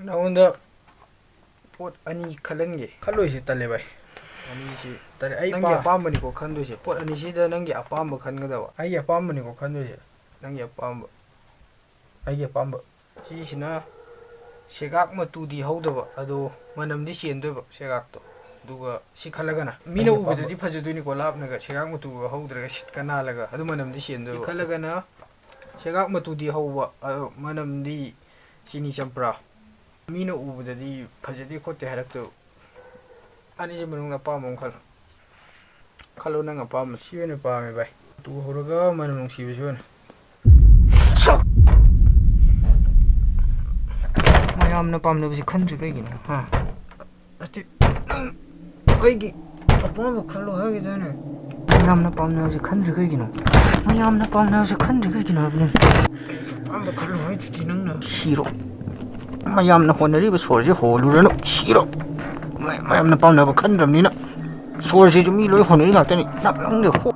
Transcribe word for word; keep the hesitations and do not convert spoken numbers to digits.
ꯅꯉꯣꯟꯗ ꯄꯣꯠ ꯑꯅꯤ ꯈꯜꯍꯟꯒꯦ꯫ ꯈꯜꯂꯣꯏꯁꯦ, ꯇꯜꯂꯦ ꯚꯥꯏ꯫ ꯑꯅꯤꯁꯤ ꯇꯜꯂꯦ꯫ ꯑꯩ ꯅꯪꯒꯤ ꯄꯥ- ꯑꯄꯥꯝꯕꯅꯤꯀꯣ ꯈꯟꯗꯣꯏꯁꯦ꯫ ꯄꯣꯠ ꯑꯅꯤꯁꯤꯗ ꯅꯪꯒꯤ ꯑꯄꯥꯝꯕ ꯈꯟꯒꯗꯕ꯫ ꯑꯩꯒꯤ ꯑꯄꯥꯝꯕꯅꯤꯀꯣ ꯈꯟꯗꯣꯏꯁꯦ꯫ ꯅꯪꯒꯤ ꯑꯄꯥꯝꯕ꯫ ꯑꯩꯒꯤ ꯑꯄꯥꯝꯕ꯫ ꯁꯤꯁꯤꯅ ꯁꯦꯒꯥꯛ ꯃꯇꯨꯗꯤ ꯍꯧꯗꯕ, ꯑꯗꯣ ꯃꯅꯝꯗꯤ ꯆꯦꯟꯗꯣꯏꯕ ꯁꯦꯒꯥꯛꯇꯣ꯫ ꯑꯗꯨꯒ ꯁꯤ ꯈꯜꯂꯒꯅ ꯃꯤꯅ ꯑꯩꯒꯤ ꯑꯄꯥꯝꯕ꯫ ꯎꯕꯗꯗꯤ ꯐꯖꯗꯣꯏꯅꯤꯀꯣ, ꯂꯥꯞꯅꯒ ꯁꯦꯒꯥꯛ ꯃꯇꯨꯒ ꯍꯧꯗ꯭ꯔꯒ ꯁꯤꯠꯀ ꯅꯥꯜꯂꯒ, ꯑꯗꯨ ꯃꯅꯝꯗꯤ ꯆꯦꯟꯗꯣꯏꯕ꯫ ꯁꯤ ꯈꯜꯂꯒꯅ ꯁꯦꯒꯥꯛ ꯃꯇꯨꯗꯤ ꯍꯧꯕ, ꯑꯗꯣ ꯃꯅꯝꯗꯤ ꯆꯤꯅꯤ ꯆꯝꯄ꯭ꯔꯥ꯫ ꯃꯤꯅ ꯎꯕꯗꯗꯤ ꯐꯖꯗꯦ ꯈꯣꯠꯇꯦ ꯍꯥꯏꯔꯛꯇꯣꯏꯕ꯫ ꯑꯅꯤꯁꯤ ꯃꯅꯨꯡꯗ ꯑꯄꯥꯝꯕ ꯑꯃ ꯈꯜꯂꯣ꯫ ꯈꯜꯂꯣ ꯅꯪ ꯑꯄꯥꯝꯕ꯫ ꯁꯤ ꯑꯣꯏꯅ ꯄꯥꯝꯃꯦ ꯚꯥꯏ꯫ ꯃꯇꯨ ꯍꯧꯔꯒ ꯃꯅꯝ ꯅꯨꯡꯁꯤꯕꯁꯤ ꯑꯣꯏꯅ꯫ ꯃꯌꯥꯝꯅ ꯄꯥꯝꯅꯕꯁꯤ ꯈꯟꯗ꯭ꯔꯤ ꯀꯩꯒꯤꯅꯣ? ꯍꯥ? ꯑꯁꯤ ꯅꯪ ꯑꯩꯒꯤ ꯑꯄꯥꯝꯕ ꯈꯜꯂꯣ ꯍꯥꯏꯒꯤꯗꯥꯏꯅꯦ? ꯃꯌꯥꯝꯅ ꯄꯥꯝꯅꯕꯁꯤ ꯈꯟꯗ꯭ꯔꯤ ꯀꯩꯒꯤꯅꯣ? ꯃꯌꯥꯝꯅ ꯄꯥꯝꯅꯕꯁꯤ ꯈꯟꯗ꯭ꯔꯤ ꯀꯩꯒꯤꯅꯣ ꯍꯥꯏꯕꯅꯤ? ꯑꯄꯥꯝꯕ ꯈꯜꯂꯣ ꯍꯥꯏꯗꯨꯗꯤ ꯅꯪꯅ꯫ ꯁꯤꯔꯣ꯫ ꯃꯌꯥꯝꯅ ꯍꯣꯠꯅꯔꯤꯕ ꯁꯣꯔꯁꯤ ꯍꯣꯜꯂꯨꯔꯅꯨ꯫ ꯁꯤꯔꯣ꯫ ꯃ-, ꯃꯌꯥꯝꯅ ꯄꯥꯝꯅꯕ ꯈꯟꯗ꯭ꯔꯕꯅꯤꯅ ꯁꯣꯔꯁꯤꯁꯨ ꯃꯤ ꯂꯣꯏ ꯍꯣꯠꯅꯔꯤ ꯉꯥꯛꯇꯅꯤ꯫ ꯅꯪ, ꯅꯪꯗꯤ ꯍꯣ-,